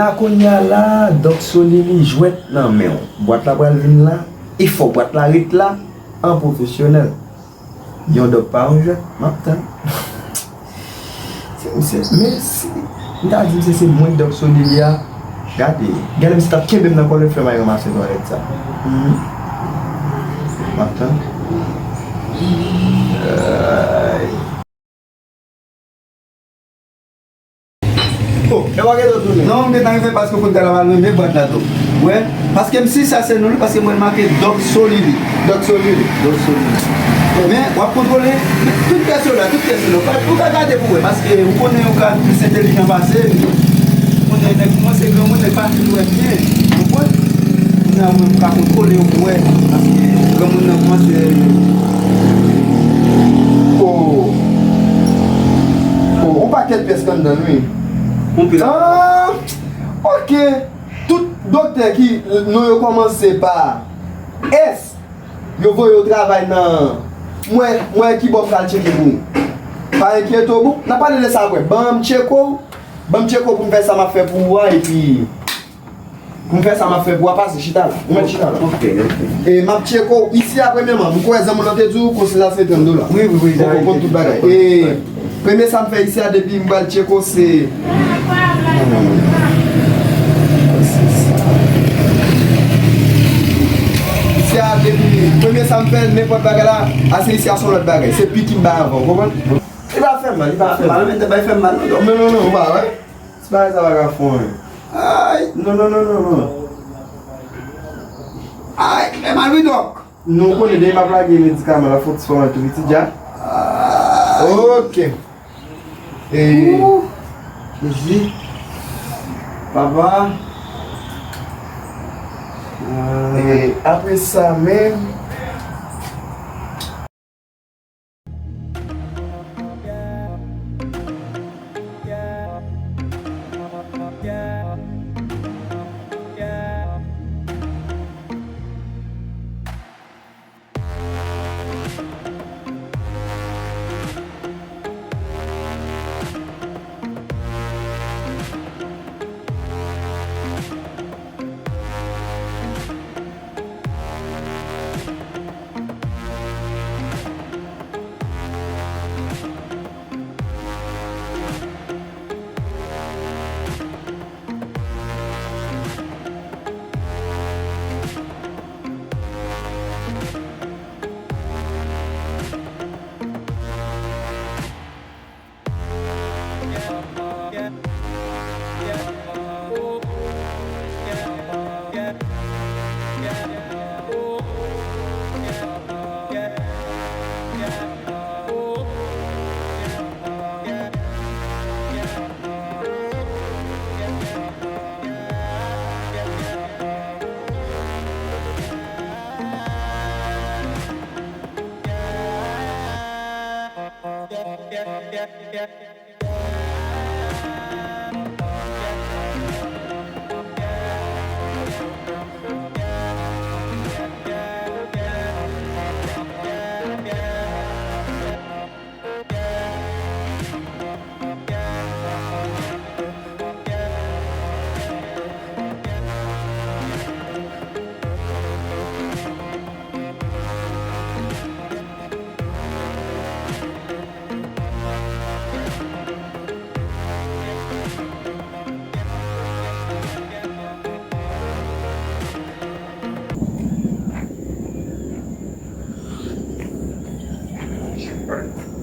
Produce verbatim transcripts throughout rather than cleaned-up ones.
La kounye a la, Dòk Soli li jwèt nan men w. Bwat la pral vin la, e fò bwat la ret la, an pwofesyonèl. Yon dòk pa yon jwèt, m ap tann. Se, se, men si, m ta di misye se mwen k Dòk Soli li a, gade, gade misye t ap kenbe m nan kòlè, fè m al ranmase twalèt sa. Mhm. M ap tann. Ay. Oh, e w a gentan tounen? Non, m gentan rive paske w konn gade la, m al renmen bwat la tou. Wè, paske m si sa se nou li, paske m wè l make Dòk Soli li. Dòk Soli li. Dòk Soli li. Men, w ap kontwole, men tout pyès yo la, tout pyès yo la. Ou ka, ou ka gade pou wè, paske ou konnen ou ka plis entèlijan pase m. Ou konnen nèg mwen se granmoun, nèg pa fin wè byen. Ou konprann? Kounye a mwen m ka kontwole yo pou wè. Paske granmoun nan kòmanse. Oh. Oh, yon pakèt pyès k anndan l, wi. Konpil. Ah, ok. Tout doktè ki non yo kòmanse pa S, yo voye yo travay nan. Mwen, mwen ki bò pral tcheke pou ou. Pa enkyete w, bon, n a pale de sa apre. Ban m tcheke w, ban m tcheke w pou m fè sa m ap fè pou ou a, epi Pou m fè sa m ap fè pou w a pase chita la. Ou mèt chita la. Ok, ok. E m ap tcheke w isi a premyèman. M kwè zanmi w lan te di w konsiltasyon se trant dola. Wi, wi, wi. Fòk ou konn tout bagay. E premye sa m fè isi a depi m pral tcheke w se. Isi a depi premye sa m fè nenpòt bagay la, a se isi a se yon lòt bagay. Se piki m bay anvan, ou konprann? Li pa fè m mal, li pa fè m mal. Men tèt bay fè m mal, non. Non, non, non, ou pa wè. Ti bagay sa pa ka fè w anyen. Ay, non, non, non, non, non. Ay, fè mal wi, dòk. Nou konnen demen m ap lage medikaman la, fòk ti fè w anyen tou piti dja. Ay. Ok. E, Jezi. Papa. E, apre sa menm,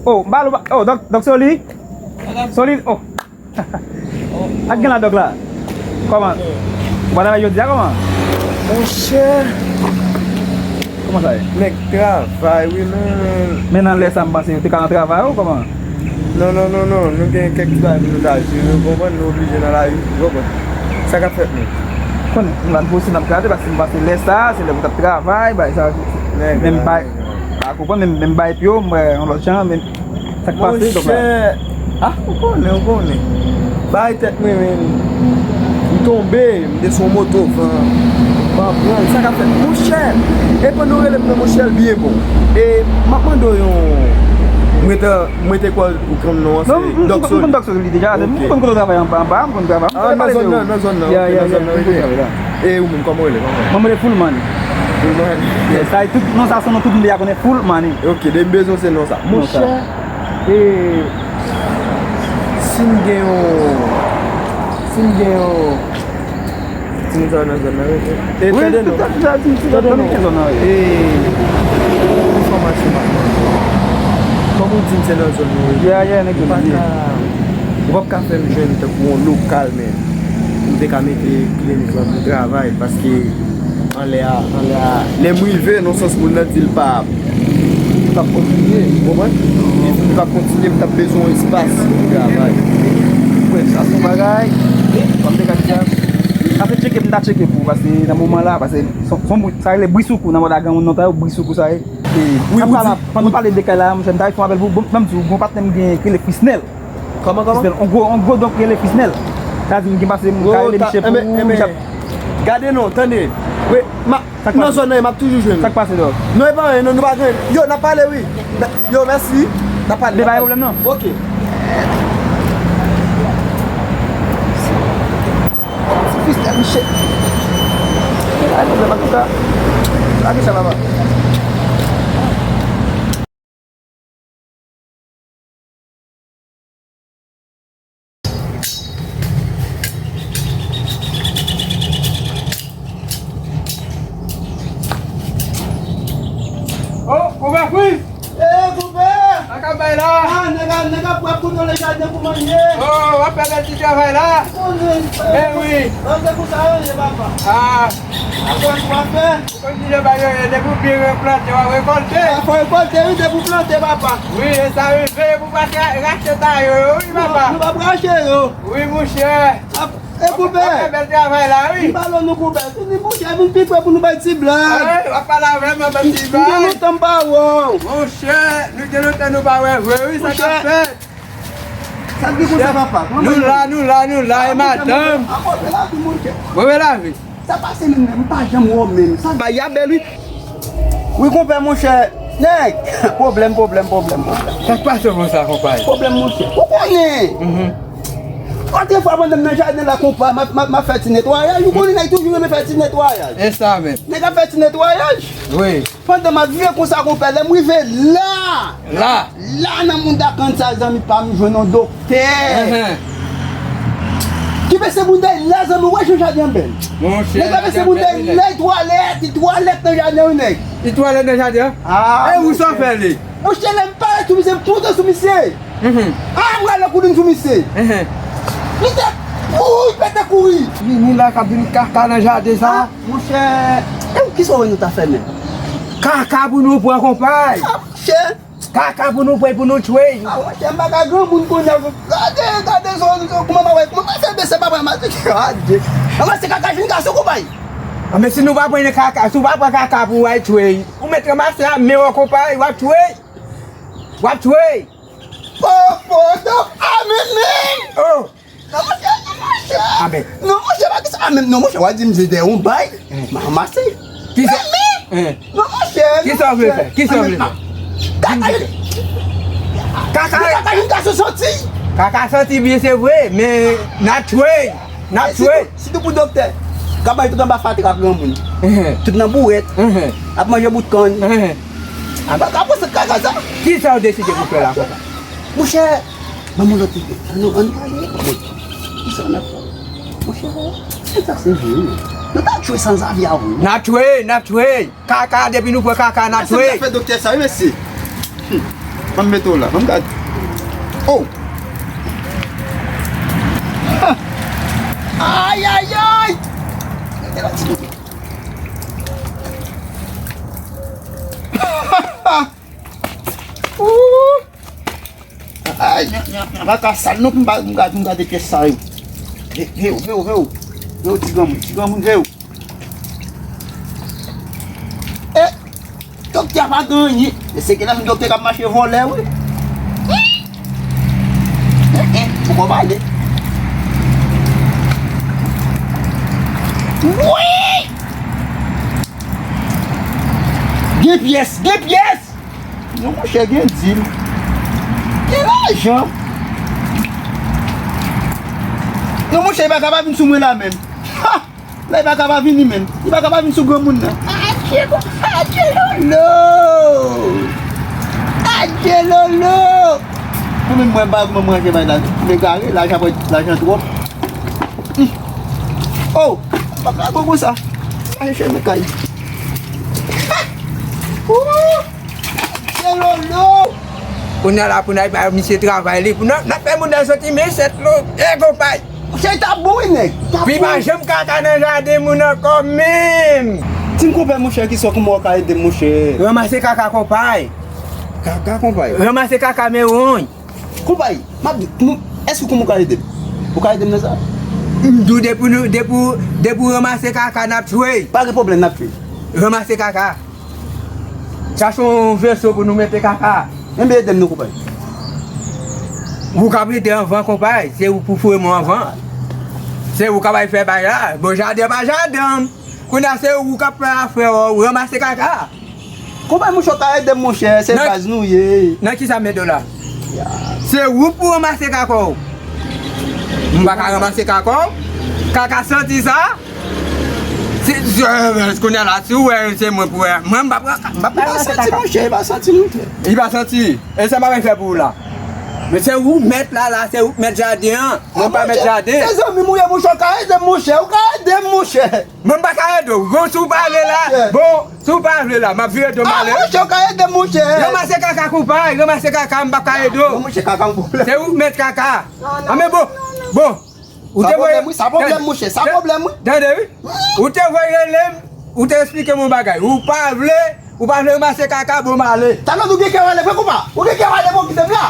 Oh, m pa, oh, dòk, dòk Soli? Soli, oh. Ak gen la dòk la. Kòman? Ou pa travay jodi a kòman? Monchè. Kòman sa ye? Nèg travay wi men. Men nan lè sa m panse yo te ka nan travay ou kòman? Non, non, non, non. Nou gen kèk ti bagay pou nou ta jere, ou konprann? Nou oblije nan lari, ou konprann? Sa k ap fèt menm? Konn, m la n pouse n ap gade, paske m panse lè sa, se lè pou t ap travay, bay sa. Nèg men m bay. Pa konprann, men m bay pye w, m wè yon lòt jan, men Sa k pase, dòk la? Monchè, ah, ou konnen, ou konnen. Bay tèt mwen, men m tonbe, m te sou yon moto, van, van pran, sa k ap fèt? Monchè, e pandan w rele m nan, monchè, l byen bon. E m ap mande w yon, Mwen te, mwen te kwè ou konn non an, se Doc Solid. Non, m konn Doc Solid deja, m konn kote w travay anba, anba, m konn travay. Ah, nan zòn nan, nan zòn nan, ok, nan zòn nan, ok. E ou menm, kòman w rele, kòman w rele? Mwen, m rele Full Money. Full Money. Yes, sa e tout non sa, se non tout moun deja konnen, Full Money. Ok, depi m bezwen se non sa. Monchè, e, si m gen yon, si m gen yon, Timoun sa yo nan zòn nan, wi. E, wi, tande non. Timoun sa yo nan zòn nan, wi. E, enfòmasyon pa. Kòm ou di m se nan zòn nou ye. Yeah, yeah, nèg yo pa ka, ou p ap ka fè m jwenn tankou yon lokal, men m te ka mete klinik lan pou travay, paske anlè a, anlè a, lè m rive, nan sans moun nan di l pa, li p ap kontinye, ou konprann? Li, li p ap kontinye, m t ap bezwen yon espas pou travay. Frè, sa se yon bagay, kòm te ka di sa, sa se tcheke m ta tcheke pou ou, paske nan moman la, paske son, son bri, sa rele bri sou kou, nan mòd a granmoun nan ta yo, bri sou kou sa ye. E, wi, pandan nou pale de kay la, monchè, m ta fè yon apèl pou ou, bon, ban m di w, gon patnè m gen ki rele Frisnel. Kòman, kòman? Frisnel, on gwo, on gwo donk rele Frisnel. Sa di m gen pase, m ka rele misye pou ou, misye ap... Gade non, tande. Wi, ma, Nan zòn nan, m ap toujou jwenn ou. Sa k pase, dò? Non, e pa anyen, non, nou pa gen. Yo, n ap pale, wi. Yo, mèsi. N ap pale. Men pa gen pwoblèm, non. Ok. Ti fistèl, misye. Pa gen pwoblèm, antouka. Lage sa, papa. Oh, konpè Fritz! Eh, konpè! Sa k ap bay la? Ah, nèg ap, nèg ap pran kote nan jaden pou manje. Oh, w ap fè bèl ti travay la? Konnen, eh, wi. Sa se pou sa yo ye, papa. Ah. Apre, w ap fè? Ou konn ki jan bagay yo ye, depi w byen plante, w ap rekòlte. A, fò rekòlte, wi, depi w plante, papa. Wi, e sa rive, pou pa rache ta yo, wi, papa. Nou p ap rache yo. Wi, monchè. Ap, e, konpè. W ap fè bèl travay la, wi. M pale nou, konpè. Vini, monchè, vin pi pre pou nou bay ti blag. Wi, w ap pale avè m, bay ti blag. M gen lontan m pa wè w. Monchè, nou gen lontan nou pa wè vre, wi, sa k ap fèt? Sa k gen konsa, papa? Nou la, nou la, nou la, e madanm. Mwen wè lavi. Sa pase menm, menm, m pa janm wè w menm. Sa bay a bèl, wi. Wi, konpè, monchè. Nèg, pwoblèm, pwoblèm, pwoblèm, pwoblèm. Sa k pase konsa, konpay? Pwoblèm, monchè. Ou konnen. Otrefwa, pandan m nan jaden la, konpay, m ap, m ap, m ap fè ti netwayaj. Ou konnen nèg toujou renmen fè ti netwayaj. E sa menm. Nèg ap fè ti netwayaj. Wi. Pandan m ap viv konsa, konpè, lè m rive la, la, la nan mouda kann sa, zanmi pa m, jwenn yon doktè. Enhen. Ki pese boutèy la, zanmi, wè jan jaden an bèl. Monchè, nèg la pese boutèy la, twalèt, twalèt nan jaden, wi, nèg. Li twalèt nan jaden an? Ah, e ou sa fè li? Monchè, lè m parèt sou misye, m pote sou misye. Mhm. Ah, m rale koulin sou misye. Mhm. Li te kouri, pete kouri. Vini la, k ap vin kaka nan jaden sa. Ah, monchè, e ou, kisa w wè nou ta fè menm? Kaka pou nou pran, konpay. Ah, monchè. Kaka pou nou pran, pou nou tchwe. Ah, monchè, m pa ka granmoun kounye a. Gade, gade, zò, zò, kouman m a wè, kouman m a fè bese papa m a di, gade. Anvan se kaka vin gason, konpay. Ah, men si nou pa pran kaka, si w pa pran kaka pou w al tchwe, ou mèt ranmase a men w, konpay, w ap tchwe. W ap tchwe. Popo, non, ah, men, men! Oh! Non, monchè, non, monchè! Ah, men. Non, monchè, pa di sa, ah, men, non, monchè, w a di m se dèyè yon bay. Hmm. M a ranmase. Kisa? Men, men! Hmm. Non, monchè, non, monchè. Kisa w vle fè? Kisa w vle fè? Kaka, kaka, kaka, kaka, kaka santi. Kaka santi byen, se vre, men n a tchwe. N ap tchwe. Sitou, sitou pou doktè. Ka bay tout anba fatra granmoun. Enhen. Tout nan bourèt. Enhen. Ap manje bout kann. Enhen. Aba ka pran sant kaka sa. Kisa w deside pou fè la konsa? Monchè, ban m yon lòt ide. Ann, ann pale. Kisa n ap fè? Monchè, se sa se vre, wi. Nou ta tchwe sanzave a, wi. N ap tchwe, n ap tchwe. Kaka, depi nou pran kaka, n ap tchwe. Sa fè doktè sa, wi, mesye. Hmm. Ban m mete w la, ban m gade. Oh! Ay, ay, ay! Ooh! Ay, nyan, nyan, nyan, pa ka sal non pou m pa, pou m gade, pou m gade pyès sa yo. Ve, ve w, ve w, ve w. Ve w, ti granmoun, ti granmoun, ve w. E, doktè a pa gen anyen. E se ke la, doktè k ap mache vòlè, wi. E, e, poko pale. Wi! Gen pyès, gen pyès! Non, monchè, gen dil. Gen lajan. Non, monchè, li pa ka pa vin sou mwen la menm. Ha! La, li pa ka pa vini menm. Li pa ka pa vin sou granmoun nan. Adje, adje lolo! Adje lolo! Mwen menm, mwen pa mwen manje bay la. M egare, lajan, lajan twòp. Hmm. Oh! M pa ka konsa. Ay, chè mwen kay. Ha! Ooh! Adje lolo! Kounye a la pou n al bay misye travay li, pou n, n ap fè moun nan soti men sèt lo. E konpay! Monchè, ta bon wi nèg. Ta bon. Pi pa janm kaka nan jaden moun ankò menm. Di m konpè monchè, kisa kòman w ka ede m monchè? Ranmase kaka konpay. Kaka konpay. Ranmase kaka men wonj. Konpay, m ap di, kòman, èske kòman w ka ede m? Ou ka ede m nan sa? M di w depi nou, depi, depi w ranmase kaka n ap tchwe. Pa gen pwoblèm, n ap tchwe. Ranmase kaka. Chache yon veso pou nou mete kaka. Enben ede m non konpay. Ou k ap rete anvan konpay, se ou pou foure mwen anvan. Se ou k ap al fè bay la. Bon, jaden pa jaden m. Kounye a se ou k ap fè afè w, ranmase kaka. Konpay monchè, w ka ede m monchè, se baz nou ye. Nan kisa m ede w la? Se ou pou ranmase kaka w. M pa ka ranmase kaka w. Kaka santi sa? Si, si, kounye a la, si w wè se mwen pou wè, mwen m pa pran, m pa pran. Li pa santi, monchè, li pa santi, monchè. Li pa santi. E sa m ap fè pou ou la? Men se ou mèt la, la, se ou mèt jaden an. Mwen pa mèt jaden. Se zanmi m ou ye, monchè, w ka ede m, monchè, w ka ede m, monchè. Mwen m pa ka ede w. Bon, si w pa vle la, bon, si w pa vle la, m ap vire do m ale. Monchè, w ka ede m, monchè. Ranmase kaka konpay, ranmase kaka, m pa ka ede w. Non, monchè, kaka yon pwoblèm. Se ou mèt kaka. A men bon, bon. Ou te voye. Sa pwoblèm, monchè, sa pwoblèm, wi. Tande, wi. Ou te voye rele m, ou te eksplike m yon bagay. Ou pa vle, ou pa vle ranmase kaka, bon, m ale. Talè ou gen kè w ale, vre konpa? Ou gen kè w ale, bon, kite m la.